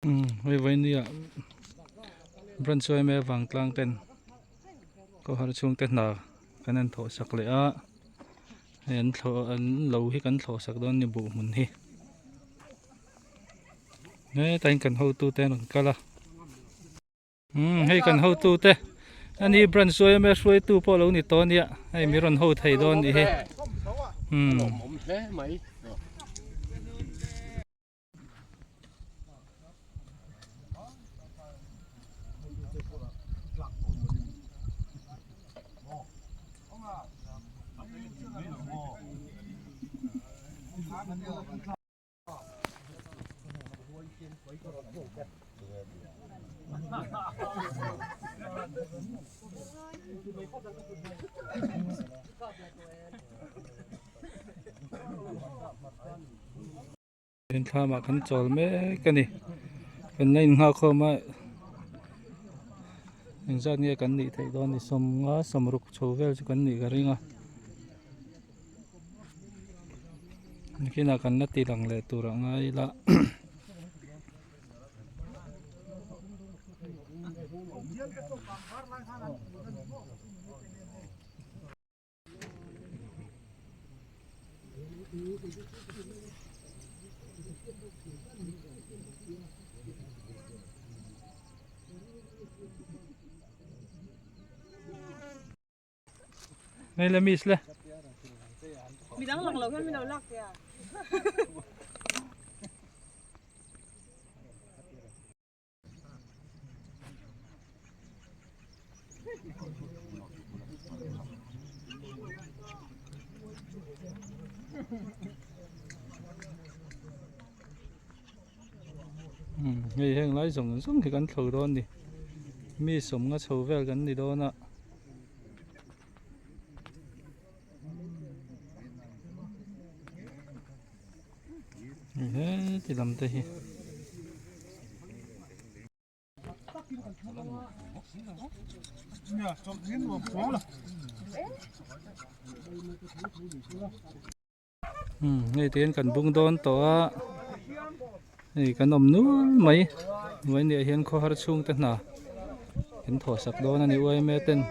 Umm hei vainia branch yma vangtlang ten khawhar chhungte hna kan han thawh sak leh a hei an thlawh an lo hi kan thlawh sak dawn a ni buh hmun hi hetah hian kan hotu te an rawn kal a umm hei kan hotu te ani branch yma hruaitu pawh a lo ni tawh a nia hei mi rawn ho thei dawn a nih hi umm. Thlam ah kan chawl mek a ni kan la innghak khawm a engzat nge kan nih theih dawn ni sawmnga sawmruk chho vel chu kan nih ka ring a nakinah kan la ti lang leh tur a ngai ila. Hei le miss le. Midang lang lo hian min lo lak tia. Hei heng lai zawng zawng hi kan thlo dawn a ni mi sawmnga chho vel kan ni dawn a. Heti lam te hi. Hei te hian kan bung dawn tawh a hei kan awm nual mai vawiin ah hian khawhar chhungte hna kan thawh sak dawn a ni yma ten.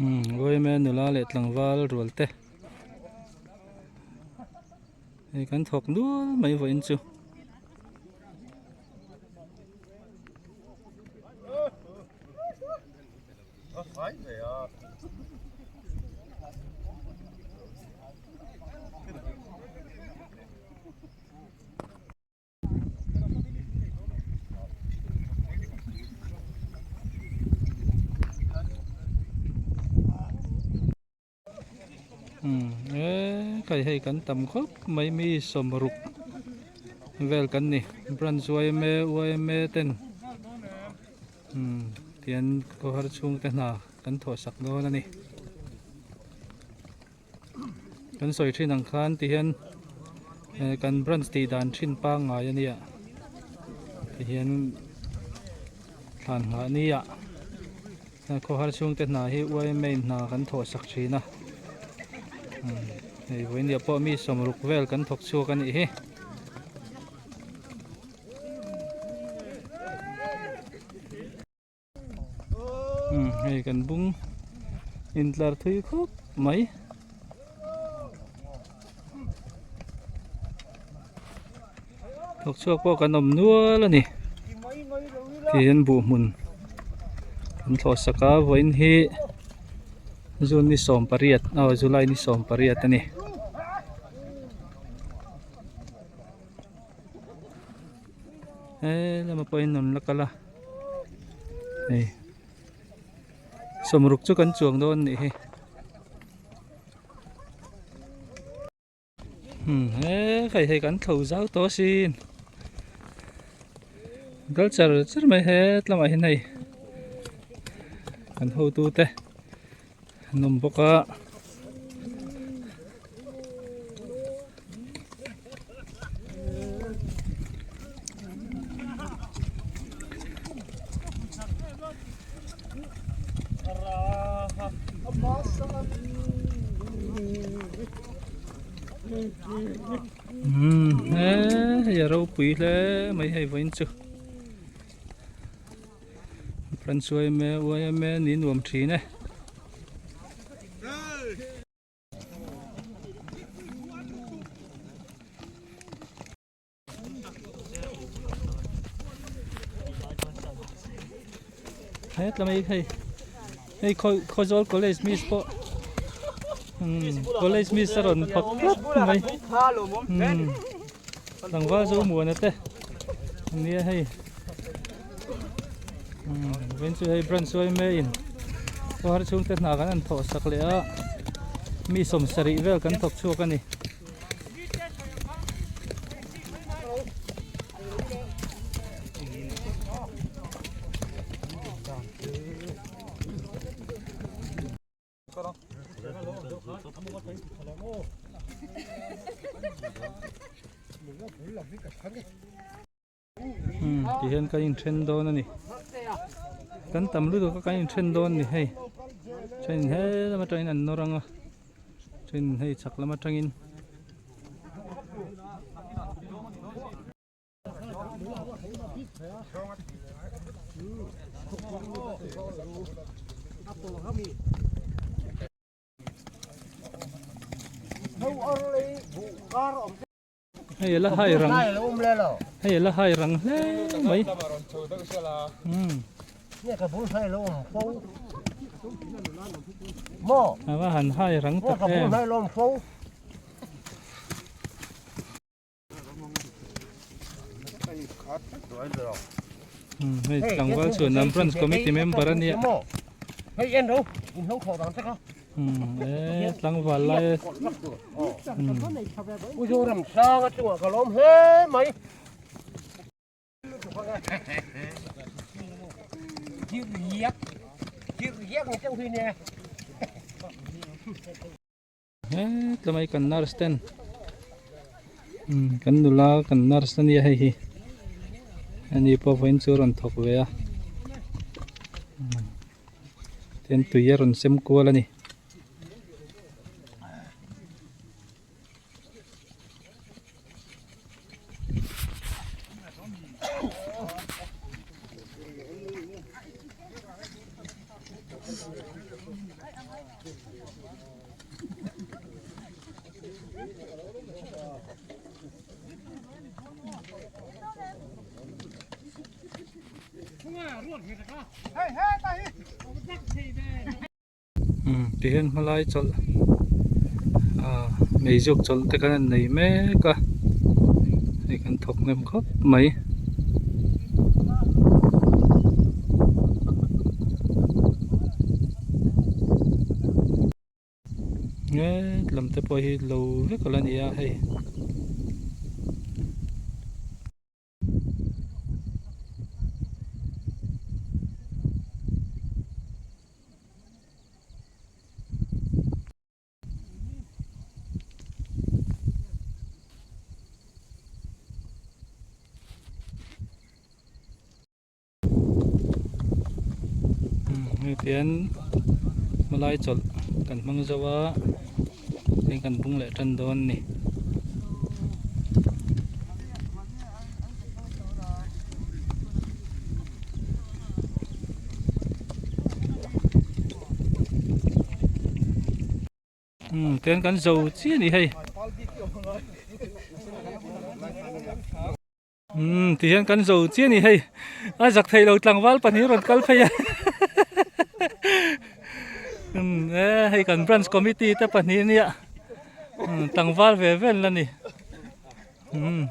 Umm nula leh tlangval rual te hei kan thawk nual mai vawiin chu. Umm e hei kan tam khawp mai mi sawmruk vel kan ni branch yma yma ten umm tian khawhar chhungte hna kan thawh sak dawn a ni. Kan sawi thin ang khan ti hian eh kan branch tih dan thin pangngai a nia ti hian thlan nghah nia khawhar chhungte hna hi yma in hna kan thawh sak thin a hei vawiin ah pawh mi sawmruk vel kan thawk chhuak a nih hi. Hei kan bung intlar thui khawp mai. Thawk chhuak pawh kan awm nual a ni. Tihian buh hmun kan thlawh sak a vawiin hi June ni 18 aw July ni 18 a ni. He lamah pawhin an la kal a hei sawmruk chu kan chuang dawn a nih hi umm he hei hei kan thlo zau tawh asin. Kal char char mai het lamah hian hei kan hotu te an awm bawk a. Umm he hei a ropui hle mai hei vawiin chu branch yma yma ni nuam thin e. He tlai hei hei Khawzawl college miss pawh college miss a rawn phawk tlat mai tlangval zo muana te ania hei vawiin chu hei branch yma in khawhar chhungte hna kan han thawh sak leh a mi sawmsarih vel kan thawk chhuak a ni. Ti hian kan inthen dawn a ni kan tam lutuk a kan inthen dawn a ni hei thenin he lam atangin an nawr ang a thenin hei chhak lam atangin. Hei la hai rang hei la hai rang hle mai a va han hai rang tak em. Hei tlangval chuan an branch committee member a nia. E tlangval lai He tlai kan nurse ten kan nula kan nurse ania hei hi ani pawh vawiin chu a rawn thawk ve a tin tui a rawn sem kual a ni. Tihian hmalai chawlh ah meizuk chawlh te khan an nei mek a hei kan thawk hnem khawp mai. Nge lam te pawh hi lo vek ala ni a hei. Hei tian hmalai chawlh kan hmang zo a hei kan bung leh tan dawn a ni. Umm tian kan zo chiah a ni hei. Umm ti hian kan zo chiah a ni hei a zak thei lo tlangval pahnih rawn kal phei a umm e hei kan branch committee te pahnih ania umm tlangval ve vel la ni umm.